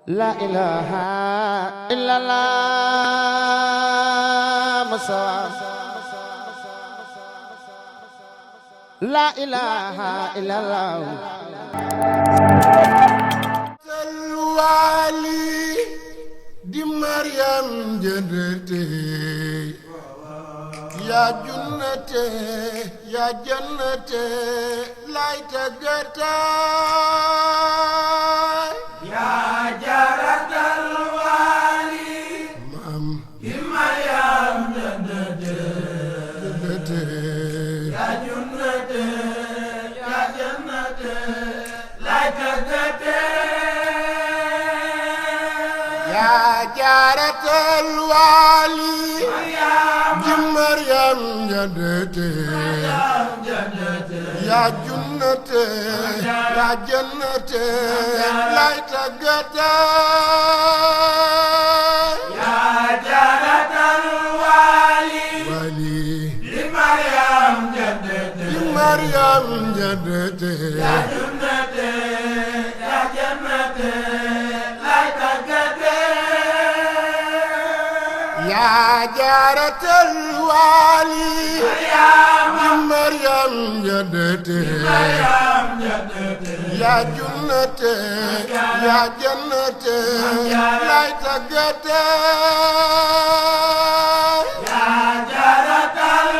La ilaha illallah Musa. La ilaha illallah. Wali di Maryam jëndate ya junnate ya jannate lay tagata ya jaratal wali mam di Maryam jëndate ya junnate ya jannate lay tagata ya jaratal wali di Maryam jëndate ya junnate ya jannate lay tagata ya jaratal wali di Maryam jëndate Maryam jëndate ya junnate ya jannate lay tagata ya jaratal wali di Maryam jëndate ya junnate ya jannate lay tagata ya jaratal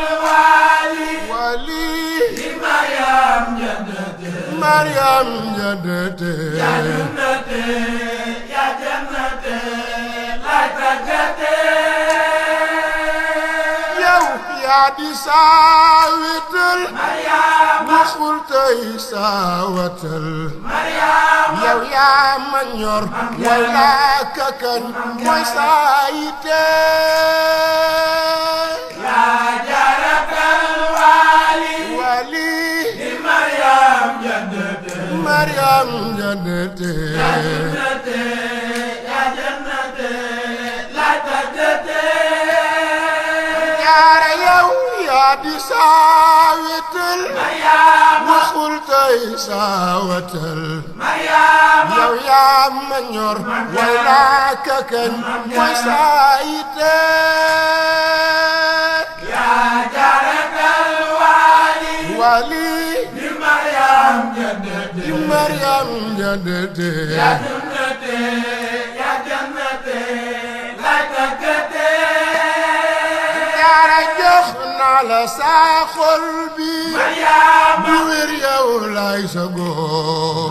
wali di Maryam jëndate Maryam jëndate ya junnate ya jannate lay tagata yow yaa di saawital Maryam waxul tey saawatal Maryam yow yaa ma ñor mooy laa kakan mooy saayite ya jaratal wali di Maryam jëndate Maryam jëndate ya junnate ya jannate lay tagata yaara yow yaa di saawital Maryam waxul tey saawatal Maryam yow yaa ma ñor mooy laa kakan mooy saayite ya jaratal wali di Maryam jëndate Maryam jëndate ya junnate ya jannate lay tagata yaara jox naa la saa xol bi Maryam bu wér yow lay sago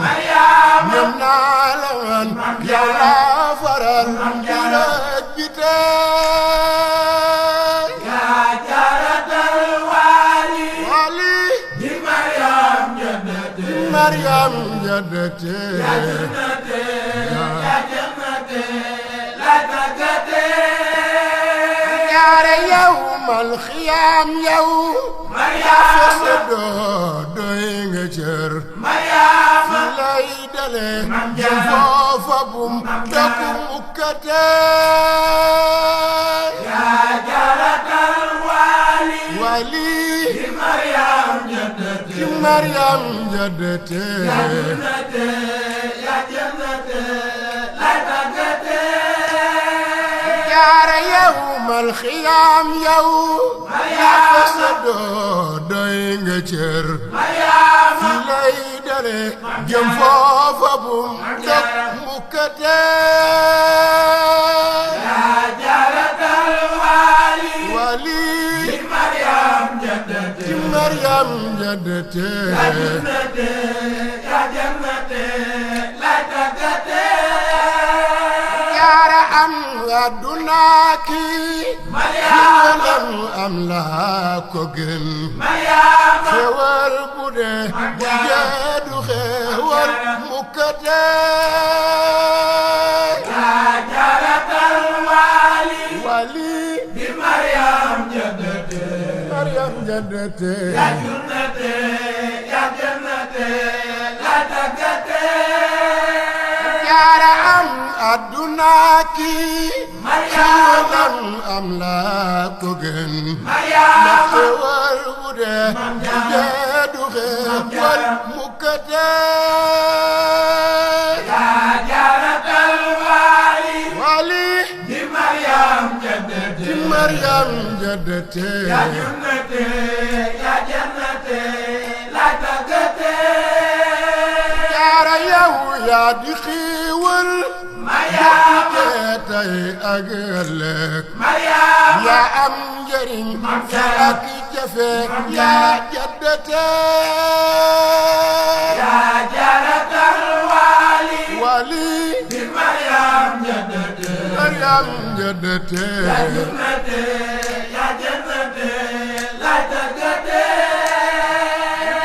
Maryam ñam naa la man yow laa faral di rëj bi tey ya jaratal wali di Maryam jëndate Maryam jëndate ya junnate ya jannate lay tagata yaara yow mal xiyaam yow Maryam sa doo doy nga cër Maryam fi lay dale jëm foofa bum dëkku mukkate ya jaratal wali di Maryam jëndate Maryam jëndate ya junnate ya jannate lay tagata yaara yow mal xiyaam yow Maryam sa doo doy nga cër Maryam fi lay dale jëm foofa bum dëkku mukkate ya jaratal wali di Maryam jëndate Maryam jëndate ya junnate ya jannate lay tagata yaara am nga dunaaki Maryam am laa ko gën Maryam xewal bu dee bu jeedu xewal mukkate ya jaratal wali di Maryam jëndate Maryam jëndate ya junnate ya jannate lay tagata yaara am addunaaki Maryam am laa ko gën Maryam xewal bu dee bu jeedu xewal mukkate ya jaratal jadate ya jannate ya jannate la tàggate jaara yow yaa di xiiwal Mariama tey ak ëllëg Mariama yaa am njëriñ ak jafe yaa jadate ya jaratal wali wali bi Mariam jadate Mariam jadate ya jannate ya jannate la tàggate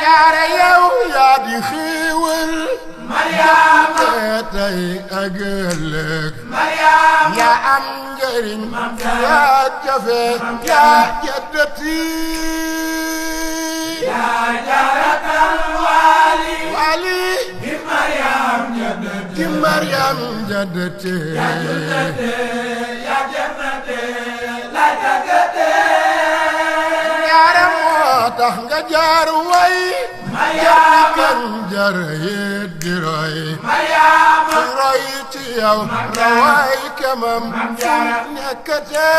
jaara yow yaa di xiiwal Mariama tey ak ëllëg Mariama yaa am njëriñ yaa jafe yaa jaddati ya jaratal wali wali bi Mariam jadate di Mariam jaddati ya jannate la tàggate jaara moo tax nga jaar way Mariama kan jar yit di roy Mariama roy ci yow raway kemam fu nekkate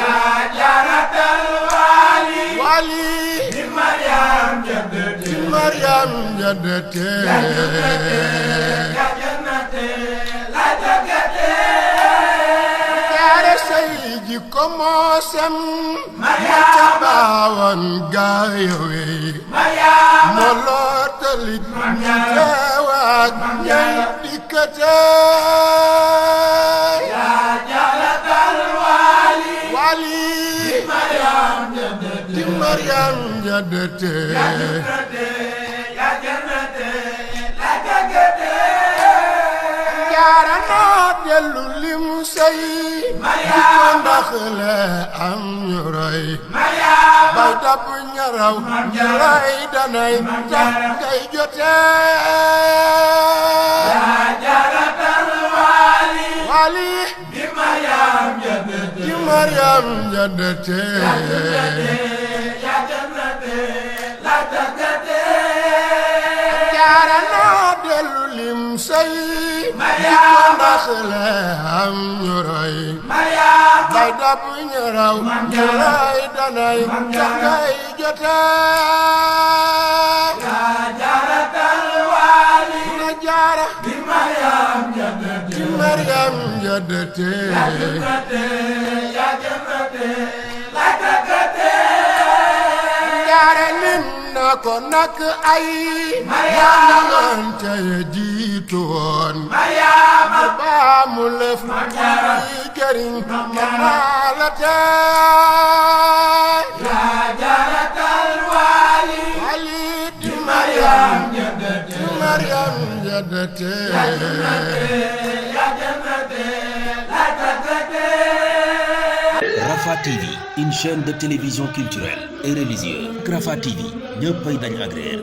ya jaratal wali wali bi Mariam jadate Mariam jaddate ya jannate la tàggate jaara say jikko moo sem Mariama baawan gaayowe Mariama moo lootalit teewaat ñay dikkate ya jaratal wali wali Mariam jadate di Mariam jaddate ya jannate la tàggate jaara noo dellu lim say Mariama ndax le am ñu roy Mariama bay dab ñaraw ñaray danay tax ngay jote ya jaratal wali wali bi Mariam jadate di Mariam jaddate ya jannate la tàggate jaara noo dellu lim say Mariama ndax le am ñu roy Mariama bay dab ñaraw ñaray danay tax ngay jote ya jaratal wali na jaara bi Mariam jadate di Mariam jaddate ya jannate la tàggate jaara lim na ko nak ay yaamante jiitu woon Mariama baa mu lëf yi jëriñ ma la tey ya jaratal wali wali di Mariam jadate di Mariam jaddate ya jannate la tàggate Rafah TV, une chaîne de télévision culturelle et religieuse. Rafah TV, ñëppay dañ agréer.